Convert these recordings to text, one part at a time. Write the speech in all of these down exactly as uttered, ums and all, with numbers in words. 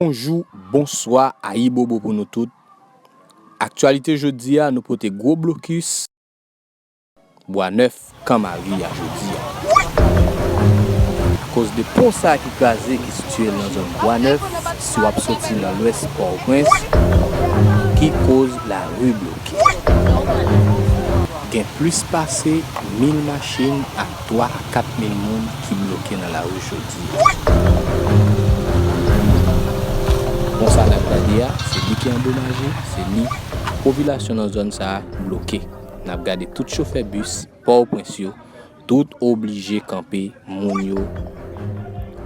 Bonjou, bonswa, ayibobo pou nou tout. Aktyalite jodi a, nou pote gwo blokis Bwa Nèf, Kan Mari a jodi a. Akoz de pon sa a ki kraze, ki sitiye nan zòn Bwa Nèf, si w ap soti nan lwès Pòtoprens, ki koz lari bloke. Gen plis pase mil machin ak twa a kat mil moun ki bloke nan lari jodi a. Pon sa n ap gade a, se li ki andomaje, se li popilasyon nan zòn sa a bloke. N ap gade tout chofè bis Pòtoprens yo, tout oblije kanpe, moun yo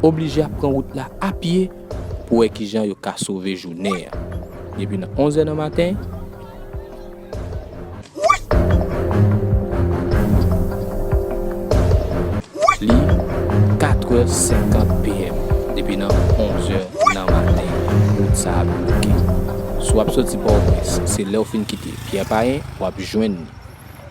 oblije ap pran wout la apye pou wè kijan yo ka sove jounen an. Depi nan onz è nan maten, li kat è senkant P M, depi nan onz è nan maten, wout sa a bloke. Si w ap soti Pòtoprens, se lè w fin kite Pyè Payen, w ap jwenn li.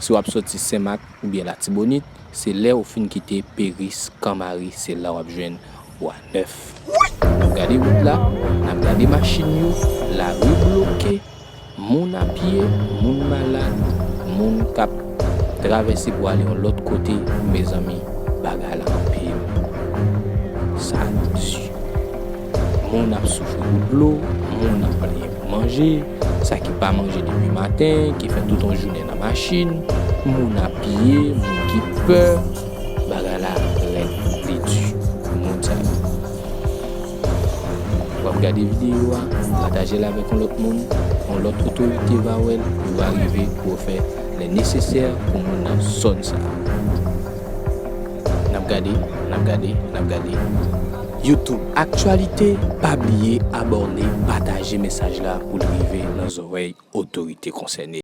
Si w ap soti Senmak oubyen Latibonit, se lè w fin kite Peris, Kan Mari, se la w ap jwenn Bwa Nèf. N ap gade wout la, n ap gade machin yo, lari bloke, moun apye, moun malad, moun k ap travèse pou ale yon lòt kote, mezanmi, bagay la anpil. Sa di. Moun ap soufri pou dlo, moun ap plenyen pou manje, sa ki pa manje depi maten, ki fè tout yon jounen nan machin, moun apye, moun ki pè, bagay la rèd, li di pou moun sa yo. W ap gade videyo a, pataje l avèk yon lòt moun, yon lòt otorite va wè l, yo va rive pou yo fè lè nesesè pou moun nan zòn sa a. N ap gade, n ap gade, n ap gade. YouTube Aktyalite, pa bliye abòne, pataje mesaj la pou l rive nan zòrèy otorite konsène.